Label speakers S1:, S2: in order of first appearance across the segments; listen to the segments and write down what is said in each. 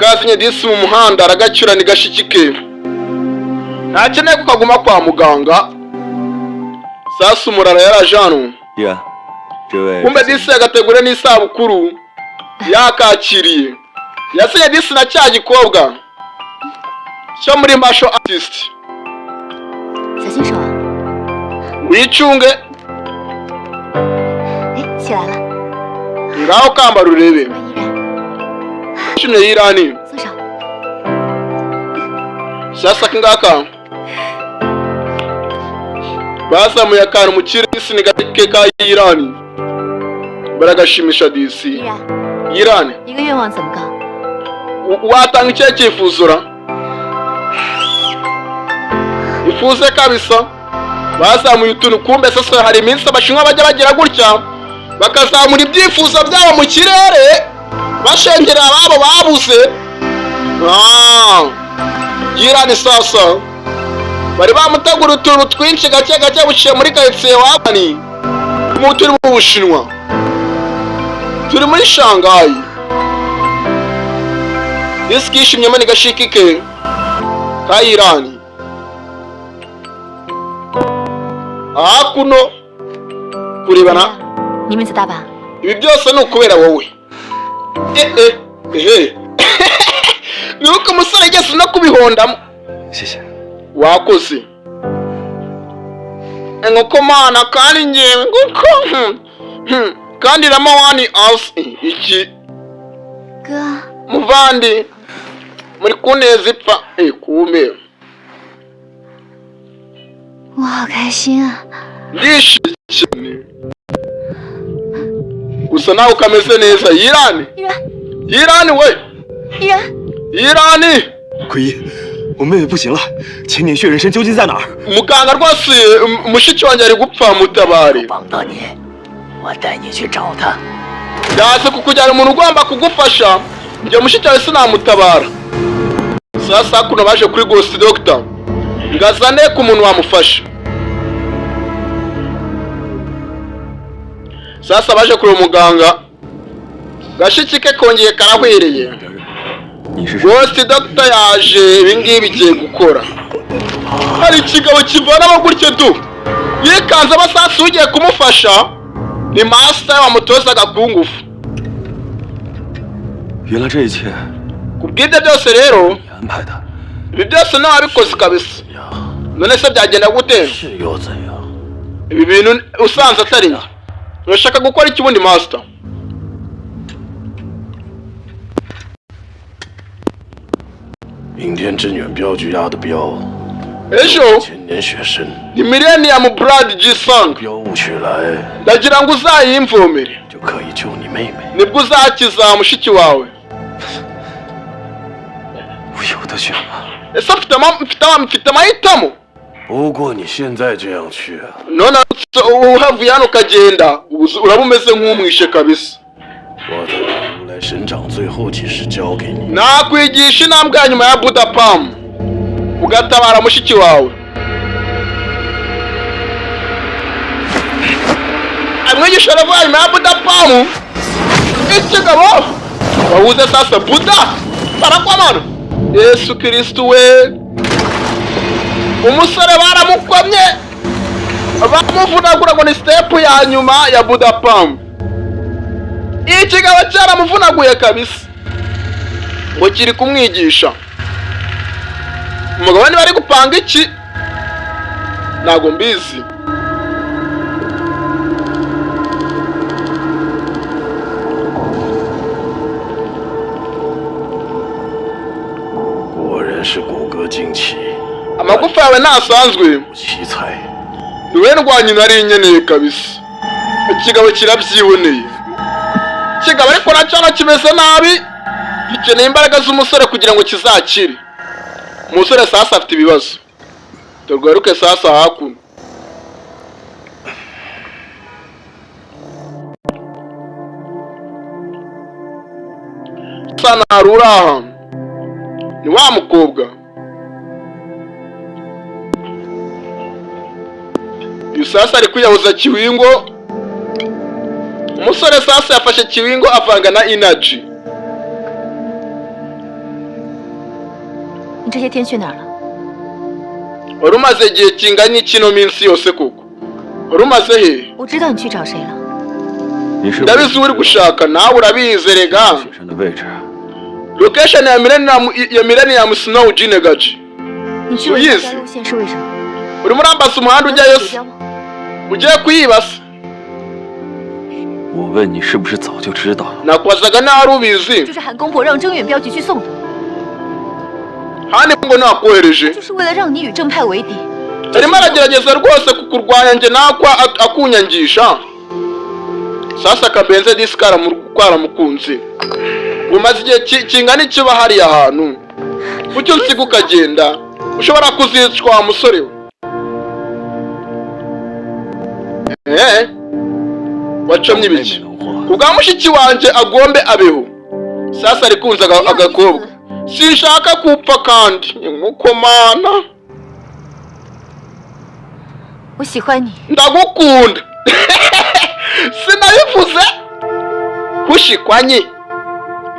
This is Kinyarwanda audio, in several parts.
S1: Kasinye disi mu muhanda aragacyura, ni gashiki ke, ntakeneye ko kaguma kwa muganga. Sasa umurara yaraje hano.
S2: 依然，这位
S1: Kumbe disi yagategure n'isabukuru yakakiriye, yasinye disi na cya gikobwa cyo muri martial artist.
S3: 小心手啊！
S1: Wicunge.
S3: 哎，起来了，
S1: Ngaho kambara urebe.
S3: 依然，
S1: Shimye yirani.
S3: 松手。
S1: Sasa ngaka bazamuye akantu mu kirere, disi ni gake ka yirani, baragashimisha disi.
S3: 依然，
S1: Yirani.
S3: 一个愿望怎么高？
S1: Watanga ikihe cyifuzo ra? Ifuze kabisa. Bazamuye utuntu, kumbe sasa hari iminsi Abashinwa bajya bagira gutya bakazamura ibyifuzo byabo mu kirere bashengera ababo babuze. Ah, Yirani sasa bari bamutegura utuntu twinshi, gake gake buciye muri karitsiye wabani mu turi mu Bushinwa, turi muri Shanghai. Isi kishimyemo ni gashiki ke ka Irani. Hakuno kurebana.
S3: 你名字大吧？
S1: Ibi byose ni ukubera wowe. Eh eh ehe, nuko umusore ageze no kubihondamo.
S2: 谢谢。
S1: Wakoze inkoko mana, kandi ngewe nguko kandi ramawani asi iki.
S3: 哥，
S1: Muvandi, muri kuneza ipfa kume.
S3: 我好开心啊！
S1: Ndishimye cyane, gusa nawe ukameze neza Yirani.
S3: 依然，
S1: Yirani we.
S3: 依然，
S1: Yirani.
S2: 奎一，我妹妹不行了，千年血人参究竟在哪儿？
S1: Muganga rwose, mushiki wanjye ari gupfa, mutabare.
S4: 帮到你，我带你去找他。
S1: Ndaza kukujyana umuntu ugomba kugufasha, njye mushiki wawe sinamutabara. Sasa kuno baje kuri ghost doctor ngazane ku muntu wamufasha. Sasa baje kureba umuganga, gashiki ke kongeye karahwereye.
S2: 你是谁？
S1: Ghost doctor yaje, ibingibi bigiye gukora. Hari ikigabo kivanamo gutyo du, yikanze amasasu, ugiye kumufasha ni master wamutozaga ku ngufu.
S2: 原来这一切
S1: Kubw'ibyo byose rero,
S2: 你安排的。
S1: ibi byose ntawabikoze kabisa. None se byagenda gute?
S4: 是又怎样？
S1: Ibi bintu usanze atari njye, urashaka gukora iki ubundi master?
S5: 明天镇远镖局押的镖，
S1: Ejo
S5: 千年雪参，
S1: ni millennium blood gisang.
S5: 镖物取来
S1: Ndagira ngo uzayimvomere,
S5: 就可以救你妹妹。
S1: nibwo uzakiza mushiki wawe.
S2: 我有得选吗？
S1: Ese mfite amahitamo?
S5: 不过你现在这样去啊，
S1: None uhavuye hano ukagenda uraba umeze nk'umwishe kabisa.
S5: 我得把如来神掌最后几式教给你。
S1: Nakwigisha intambwe ya nyuma ya Buda Pam ugatabara mushiki wawe. Amwigisha aravuga nyuma ya Buda Pam, ikigabo bahuze sasa Buda barakwamana. Yesu Kristu we! Umusore baramukomye, bamuvunagura ngo ni step ya nyuma ya Buda Pam. Ikigabo cyaramuvunaguye kabisa, ngo kiri kumwigisha. Umugabo niba ari gupanga iki ntago mbizi.
S5: 果然是骨骼惊奇，
S1: Amagufa yawe ntasanzwe.
S5: 奇才。
S1: Niwe ndwanyi nari nkeneye kabisa. Ikigabo kirabyiboneye, ikigabo ariko nacyo hano kimeze nabi, gikeneye imbaraga z'umusore kugira ngo kizakire. Umusore sasa afite ibibazo. Tugaruke sasa hakuno. Sasa ntari uri aha, ni wa mukobwa uyu sasa ari kwiyahuza kiwingo. Umusore sasa yafashe kiwingo avanga na inaji.
S3: 这些天去哪儿了？
S1: Wari umaze igihe kingana iki ino minsi yose koko? Wari umaze he?
S3: 我知道你去找谁了。
S2: 你是不是
S1: Ndabizi uri gushaka, nawe urabizi rega.
S2: 雪山的位置？
S1: Location ya Millennium, ya Millennium Snow Jinegaji.
S3: 你去我
S1: 有意
S3: 家
S1: 思
S3: 路线是为什么？
S1: Urimo urambaza umuhanda ujyayo
S3: 绝
S1: se?
S3: 交吗？
S1: Ugiye kuyibasa?
S2: 我问你是不是早就知道了？
S1: Nakubazaga nawe wari ubizi.
S3: 就是韩公婆让征远镖局去送的，
S1: Hani ngo nakohereje.
S3: 就是为了让你与正派为敌。
S1: Arimo aragerageza rwose kukurwanya njye nakwa akunyangisha. Sasa Kabenze disi karamukunze. Umaze igihe kingana iki uba hariya hantu? Kuki unsiga ukagenda? Ushobora kuzicwa wa musore we. Eh? Wacamye
S2: 妹妹
S1: ibiki?
S2: 能活，
S1: Kubwa mushiki wanjye agombe abeho. Sasa ari kunza agakobwa. Sinshaka kupfa kandi. Nkuko mana.
S3: 我喜欢你，
S1: Ndagukunda. Sinabivuze. Hushikwanye.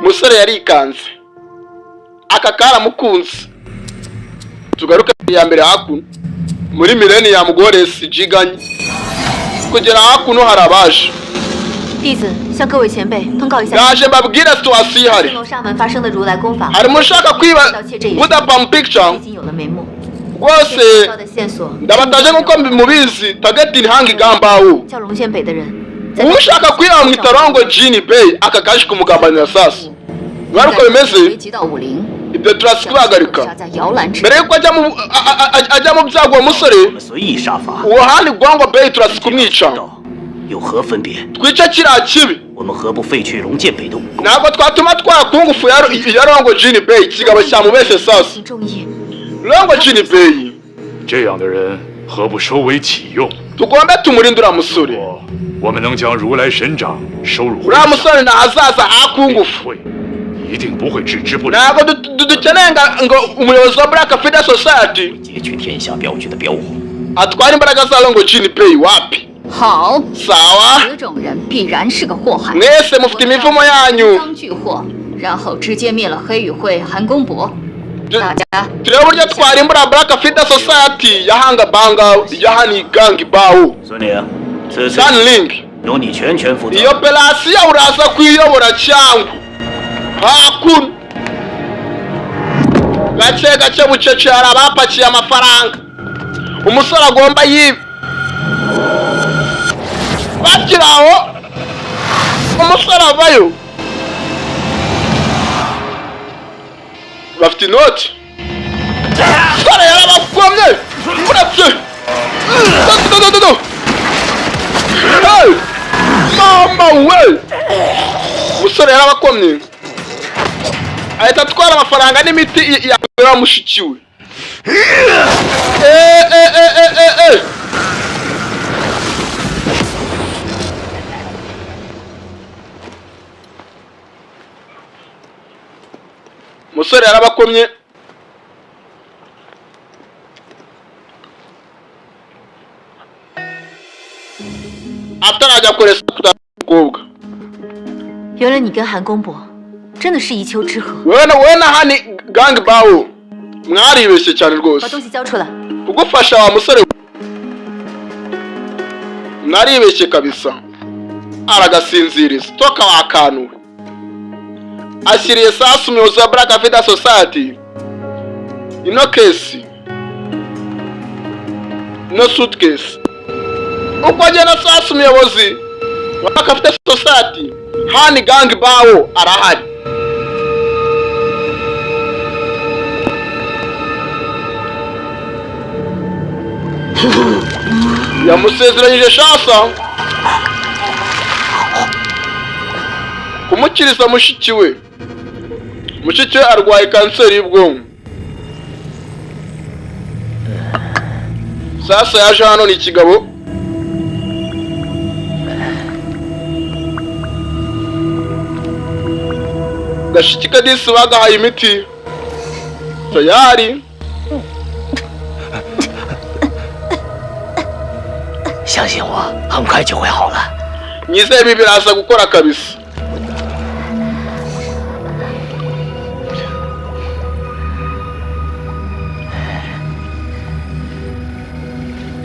S1: Musore yarikanze. Aka karamukunze. Tugaruke ya mbere hakuno. Muri Millennium Goddess Jiganye. Kugera hakuno hari abaje.
S3: 弟子向各位前辈通告一下，
S1: Naje mbabwire situation ihari.
S3: 青楼沙门发生的如来功法
S1: Harimo ushaka kwiba
S3: 盗窃这一事
S1: Buddha Palm Picture
S3: 已经有了眉目，
S1: rwose
S3: 到的线索
S1: ndabataje nk'uko mubizi target ni hanga igambawu.
S3: 叫龙剑北的人，在
S1: Ushaka kwiba bamwita Rongo Jini Bay aka kaje kumugambanira sasa. Mwari uko bimeze
S6: 危及到武林，
S1: ibyo turasi
S6: 将
S1: kubihagarika
S6: 杀在摇篮之
S1: mbere yuko ajya mu ajya mu byago uwo musore
S4: 我们随意杀伐，
S1: uwo hani Gwango Bay turasi kumwica.
S4: 道有何分别？
S1: Twice kiriya kibi.
S4: 我们何不废去龙剑北的武功？
S1: Ntabwo twatuma twara kungufu ya Rongo Jini Bay ikigabo cyamubeshe sasa.
S3: 行众议，
S1: Rongo Jini Bay
S7: 这样的人何不收为己用？
S1: tugombe tumurinde uriya musore.
S7: 我我们能将如来神掌收入麾
S1: Uriya
S7: 下，
S1: musore ni ahazaza ha kungufu.
S7: 会一定不会置之不理。
S1: Ntabwo dukeneye ngo umuyobozi wa Black Feeder Society
S4: 劫取天下镖局的镖火，
S1: atware imbaraga za Rongo Jini Bay wapi.
S6: 好，
S1: Sawa
S6: 此种人必然是个祸害。
S1: mwese mufite imivumo yanyu.
S6: 当巨祸，然后直接灭了黑羽会韩公伯。大家
S1: Turebe uburyo twarimbura Black Feeder Society ya Hanga Banga ya Hani Gang Bao.
S4: 孙岭，此次
S1: Sun Link
S4: 由你全权负责。
S1: iyo operasiyo uraza kuyiyobora cyangwa hakuno gake gake bucece hari abapakiye amafaranga umusore agomba yibe bakiri aho umusore avayo bafite inoti umusore yarabakomye uretse do. Hey! Mama we! Umusore yarabakomye ahita atwara amafaranga n'imiti ya mushiki we. Eh, eh, eh, eh, eh, eh. Umusore yarabakomye atarajya kure umukobwa.
S3: 原来你跟韩公伯真的是一丘之貉。
S1: Wowe na hani gang bawo mwaribeshye cyane
S3: 把
S1: rwose.
S3: 东西交出来。
S1: Kugufasha wa musore we. Naribeshye kabisa. Aragasinziriza toka wakanuwe. Ashyiriye sasa umuyobozi wa Black Feeder Society ino kesi, ino suitcase. Uko agenda sasa umuyobozi wa Black Feeder Society hani gang bawo arahari. Yamusezeranyije shasa kumukiriza mushiki we. Mushiki we arwaye kanseri y'ubwonko. Sasa yaje hano ni ikigabo gashiki kadisi bagahaye imiti tayari.
S4: 相信我，很快就会好了。
S1: Nyizeye ibi biraza gukora kabisa.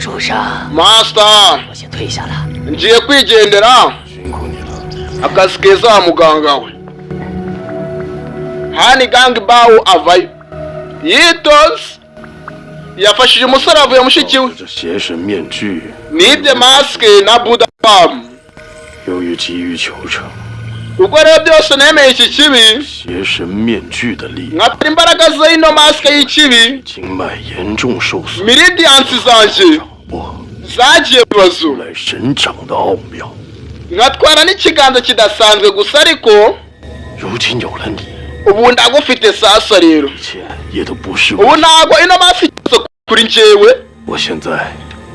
S4: 主上，
S1: Master,
S4: 我先退下了。
S1: ngiye kwigendera.
S5: 辛苦你了。
S1: Akazi keza wa muganga we. Hani Gang Bawu avayo yitonze, yafashije umusore avuye mushiki we.
S5: 这邪神面具，
S1: Nibye masike na Buda Bam.
S5: 由于急于求成，
S1: Ubwo rero byose nemeye iki kibi,
S5: 邪神面具的力
S1: nkatera imbaraga z'ino masike y'ikibi,
S5: 经脉严重受损，
S1: meridiansi zanjye
S5: 我
S1: zagiye mu bibazo,
S5: 来神掌的奥妙。
S1: nkatwara n'ikiganza kidasanzwe gusa, ariko
S5: 如今有了你，
S1: ubu ndagufite sasa rero.
S5: 一切也都不是
S1: Ubu
S5: 我。
S1: ntabwo ino masike ikibazo kuri njyewe.
S5: 我现在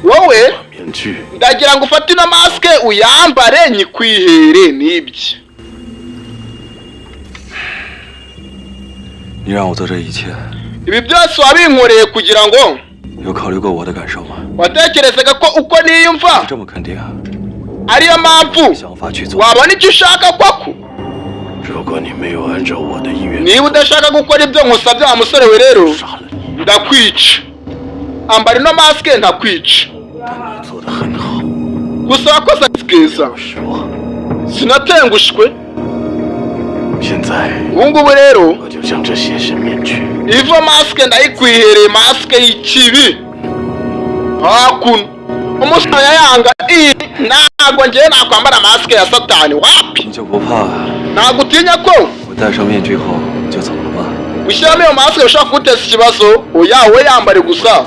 S1: Wowe
S5: 把面具
S1: ndagira ngo ufate ino masike uyambare nyikwihere nibye.
S2: 你让我做这一切，
S1: Ibi byose wabinkoreye kugira ngo
S2: 有考虑过我的感受吗？
S1: watekerezaga ko uko niyumva
S2: 这么肯定，
S1: ariyo mpamvu
S2: 想法去做。
S1: wabona icyo ushaka koko?
S5: 如果你没有按照我的意愿
S1: Niba udashaka gukora ibyo nkusabye wa musore we rero,
S5: 杀了你，
S1: ndakwica. Ambara ino masike ntakwica.
S5: 但你做的很好，
S1: Gusa wakoze akazi keza.
S5: 我失望。
S1: Sinatengushwe.
S5: 现在
S1: Ubu ngubu rero
S5: 我就将这邪神面具
S1: ivo masike ndayikwihereye, masike y'ikibi. Hakuno umusore yayanga iyi, ntabwo ngewe nakwambara masike ya satani, wapi.
S2: 你就不怕
S1: Ntabwo utinya ko
S2: 我戴上面具后就走了吗？
S1: gushyiramo iyo masike bishobora kuguteza ikibazo? Oya, we yambare gusa,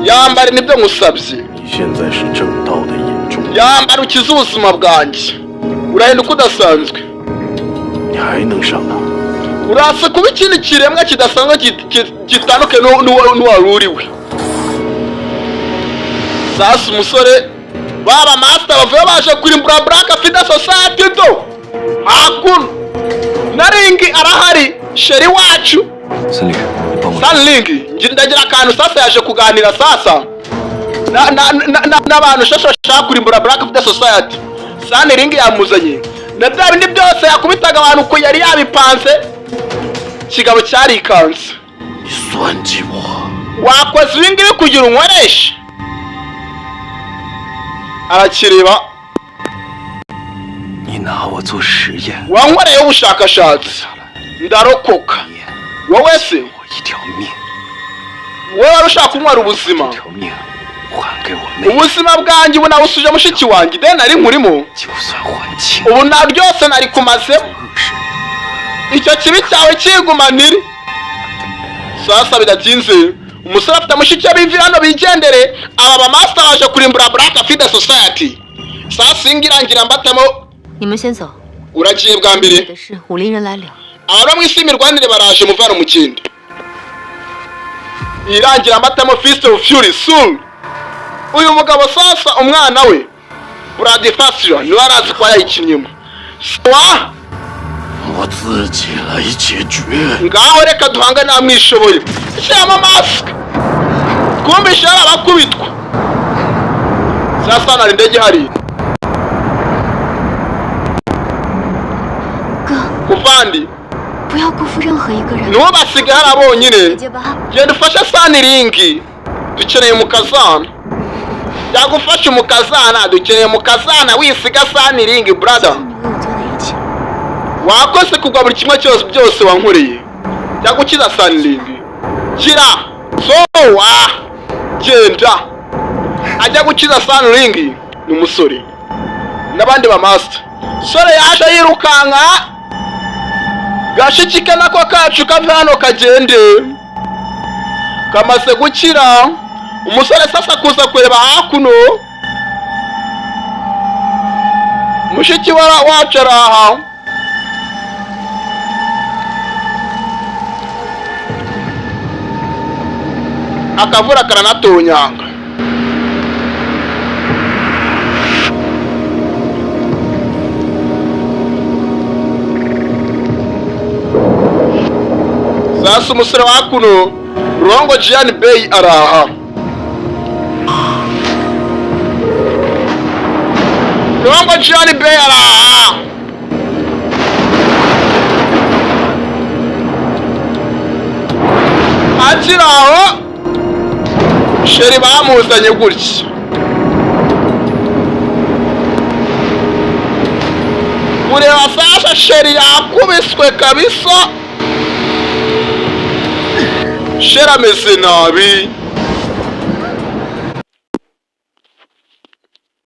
S1: yambare nibyo nkusabye.
S5: 你现在是正道的眼中，
S1: Yambara ukize ubuzima bwanjye, urahinduka udasanzwe.
S5: 你还能上当？
S1: Urasa kuba ikindi kiremwa kidasanzwe gitandukanye n'uwari uriwe. Sasa umusore baba master bavuye baje kurimbura Black Fida Society do hakuno na Ringi arahari, sheri wacu.
S2: 孙女，你帮我。
S1: Sanling ndagira akantu sasa yaje kuganira sasa n'abantu shasha bashaka kurimbura Black Fida Society. Sanling yamuzanye na bya bindi byose yakubitaga abantu uko yari yabipanze, kigabo cyarikanze.
S5: 你算计我？
S1: Wakoze ibi ngibi kugira unkoreshe? Arakireba.
S2: 你拿我做实验，
S1: Wankoreyeho ubushakashatsi ndarokoka, wowe se
S2: 我一条命，
S1: wowe wari ushaka kuntwara ubuzima.
S2: 这条命还给我妹，
S1: Ubuzima bwanjye ubu nabusuje mushiki wanjye, ideni nari nkurimo
S2: 就算还清。
S1: ubu na ryose nari kumazemo.
S2: 恶事，
S1: Icyo kibi cyawe kigumanire. Sasa bidatinze umusore afite mushiki we bivira hano bigendere. Aba bamasita baje kurimbura Black Fida Society. Sasa iyi ngiyi irangira mbatamo.
S3: 你们先走，
S1: Uragiye bwa mbere.
S3: 我的事武林人来了。
S1: Abari mu isi y'imirwanire baraje muvana umukindi. Irangira mbatamo Fist of Fury Soul. Uyu mugabo sasa umwana we Bradifasio niwe arazi ko yayikinnyemo sawa.
S5: 我自己来解决。
S1: Ngaho reka duhangane ntamwishoboye, shyiramo masike twumvishe hari abakubitwa. Sasa nari indege ihari.
S3: 哥，
S1: Kuvandi,
S3: 不要辜负任何一个人。
S1: ntubasige hari abonyine.
S3: 结巴，
S1: Genda ufashe Saniringi, dukeneye umukazana. Yagufasha umukazana, dukeneye umukazana, wisiga Saniringi brother.
S3: 你为我做的一切。
S1: Wakoze kugwa buri kimwe cyose byose wankoreye yagukiza Saniringi. Gira sowa genda ajya gukiza Saniringi ni umusore n'abandi ba master. Sore yaje yirukanka gashiki ke nako kacu kave hano kagende kamaze gukira. Umusore sasa kuza kureba hakuno mushiki wacu araha. Akavura karanatonyanga. Sasa umusore wa hakuno Rongo Jian Bey araha. Rongo Jian Bey araha. Akiri aho. Chéri bamuzanye gutya. Kureba sasa, chéri yakubiswe kabisa, chéri ameze nabi.